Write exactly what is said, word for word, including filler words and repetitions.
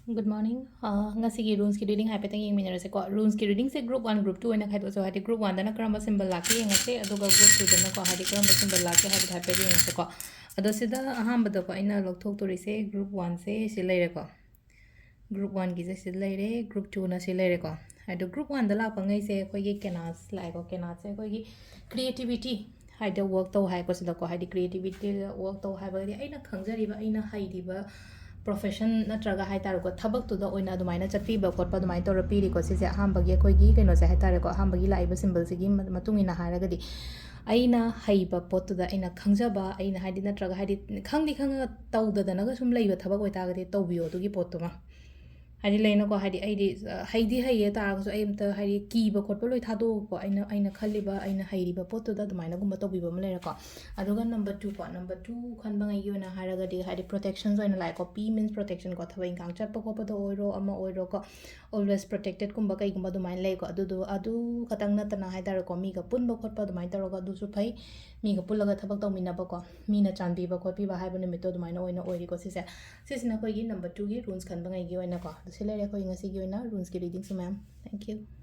Good morning. ꯑ, ꯉꯁꯤꯒꯤ runesꯀꯤ reading ꯍꯥꯏꯐꯦꯠꯇꯪ ꯌꯦꯡꯃꯤꯟꯅꯔꯁꯦꯀꯣ꯫ Runesꯀꯤ readingꯁꯦ group one, group two ꯑꯣꯏꯅ ꯈꯥꯏꯗꯣꯛꯑꯁꯦ꯫ ꯍꯥꯏꯗꯤ group oneꯗꯅ ꯀꯔꯝꯕ symbol ꯂꯥꯛꯀꯦ ꯌꯦꯡꯉꯁꯦ, ꯑꯗꯨꯒ group twoꯗꯅꯀꯣ, ꯍꯥꯏꯗꯤ ꯀꯔꯝꯕ symbol ꯂꯥꯛꯀꯦ ꯍꯥꯏꯕꯗꯣ ꯍꯥꯏꯐꯦꯠ ꯌꯦꯡꯉꯁꯦꯀꯣ꯫ ꯑꯗꯣ ꯁꯤꯗ ꯑꯍꯥꯟꯕꯗꯀꯣ ꯑꯩꯅ ꯂꯧꯊꯣꯛꯇꯣꯔꯤꯁꯦ group oneꯁꯦ ꯁꯤ ꯂꯩꯔꯦꯀꯣ꯫ Group oneꯒꯤꯁꯦ ꯁꯤ ꯂꯩꯔꯦ, group twoꯅ ꯁꯤ ꯂꯩꯔꯦꯀꯣ꯫ ꯑꯗꯣ group oneꯗ ꯂꯥꯛꯄ ꯉꯩꯁꯦ ꯑꯩꯈꯣꯏꯒꯤ canvas ꯂꯥꯛꯑꯦꯀꯣ꯫ Canvasꯁꯦ ꯑꯩꯈꯣꯏꯒꯤ creativity ꯍꯥꯏꯗ work ꯇꯧ ꯍꯥꯏꯀꯣ ꯁꯤꯗꯀꯣ꯫ ꯍꯥꯏꯗꯤ creativityꯗ work ꯇꯧ ꯍꯥꯏꯕꯗꯤ ꯑꯩꯅ ꯈꯪꯖꯔꯤꯕ, ꯑꯩꯅ ꯍꯩꯔꯤꯕ profession ꯅꯠꯇ꯭ꯔꯒ ꯍꯥꯏ ꯇꯥꯔꯦꯀꯣ, ꯊꯕꯛꯇꯨꯗ ꯑꯣꯏꯅ ꯑꯗꯨꯃꯥꯏꯅ ꯆꯠꯄꯤꯕ ꯈꯣꯠꯄ ꯑꯗꯨꯃꯥꯏꯅ ꯇꯧꯔ ꯄꯤꯔꯤꯀꯣ꯫ ꯁꯤꯁꯦ ꯑꯍꯥꯟꯕꯒꯤ ꯑꯩꯈꯣꯏꯒꯤ ꯀꯩꯅꯣꯁꯦ ꯍꯥꯏ ꯇꯥꯔꯦꯀꯣ, ꯑꯍꯥꯟꯕꯒꯤ ꯂꯥꯛꯏꯕ symbolꯁꯤꯒꯤ ꯃ-, ꯃꯇꯨꯡ ꯏꯟꯅ ꯍꯥꯏꯔꯒꯗꯤ ꯑꯩꯅ ꯍꯩꯕ ꯄꯣꯠꯇꯨꯗ ꯑꯩꯅ ꯈꯪꯖꯕ, ꯑꯩꯅ ꯍꯥꯏꯗꯤ ꯅꯠꯇ꯭ꯔꯒ ꯍꯥꯏꯗꯤ ꯈꯪꯗꯤ ꯈꯪꯉꯒ ꯇꯧꯗꯗꯅꯒ ꯁꯨꯝ ꯂꯩꯕ ꯊꯕꯛ ꯑꯣꯏꯇꯥꯔꯒꯗꯤ ꯇꯧꯕꯤꯌꯣ ꯑꯗꯨꯒꯤ ꯄꯣꯠꯇꯨꯃ꯫ ꯍꯥꯏꯗꯤ ꯂꯩꯅꯀꯣ, ꯍꯥꯏꯗꯤ ꯑꯩꯗꯤ, ꯑ, ꯍꯩꯗꯤ ꯍꯩꯌꯦ ꯇꯥꯔꯒꯁꯨ ꯑꯩ ꯑꯝꯇ ꯍꯥꯏꯗꯤ ꯀꯤꯕ ꯈꯣꯠꯄ ꯂꯣꯏ ꯊꯥꯗꯣꯛꯑꯒꯀꯣ, ꯑꯩꯅ, ꯑꯩꯅ ꯈꯜꯂꯤꯕ, ꯑꯩꯅ ꯍꯩꯔꯤꯕ ꯄꯣꯠꯇꯨꯗ ꯑꯗꯨꯃꯥꯏꯅꯒꯨꯝꯕ ꯇꯧꯕꯤꯕ ꯑꯃ ꯂꯩꯔꯦꯀꯣ꯫ ꯑꯗꯨꯒ number two ꯀꯣ, number two ꯈꯟꯕꯉꯩꯒꯤ ꯑꯣꯏꯅ ꯍꯥꯏꯔꯒꯗꯤ ꯍꯥꯏꯗꯤ protections ꯑꯣꯏꯅ ꯂꯥꯛꯑꯦꯀꯣ꯫ P means protection ꯀꯣ, ꯊꯕꯛ ꯏꯪꯈꯥꯡ ꯆꯠꯄ ꯈꯣꯠꯄꯗ ꯑꯣꯏꯔꯣ, ꯑꯃ ꯑꯣꯏꯔꯣꯀꯣ, always protectedꯀꯨꯝꯕ ꯀꯩꯒꯨꯝꯕ ꯑꯗꯨꯃꯥꯏꯅ ꯂꯩꯀꯣ꯫ ꯑꯗꯨꯗꯣ, ꯑꯗꯨ ꯈꯛꯇꯪ ꯅꯠꯇꯅ ꯍꯥꯏ ꯇꯥꯔꯦꯀꯣ, ꯃꯤꯒ ꯄꯨꯟꯕ ꯈꯣꯠꯄ ꯑꯗꯨꯃꯥꯏꯅ ꯇꯧꯔꯒ ꯑꯗꯨꯁꯨ ꯐꯩ꯫ ꯃꯤꯒ ꯄꯨꯜꯂꯒ ꯊꯕꯛ ꯇꯧꯃꯤꯟꯅꯕꯀꯣ, ꯃꯤꯅ ꯆꯥꯟꯕꯤꯕ ꯈꯣꯠꯄꯤꯕ ꯍꯥꯏꯕ ꯅꯨꯃꯤꯠꯇꯣ ꯑꯗꯨꯃꯥꯏꯅ ꯑꯣꯏꯅ ꯑꯣꯏꯔꯤꯀꯣ ꯁꯤꯁꯦ꯫ ꯁꯤꯁꯤꯅ ꯑꯩꯈꯣꯏꯒꯤ number twoꯒꯤ runes ꯈꯟꯕꯉꯩꯒꯤ ꯑꯣꯏꯅꯀꯣ꯫ ꯑꯗꯨ ꯁꯤ ꯂꯩꯔꯦ ꯑꯩꯈꯣꯏ ꯉꯁꯤꯒꯤ ꯑꯣꯏꯅ runesꯀꯤ readingꯁꯨ ꯃꯌꯥꯝ꯫ Thank you.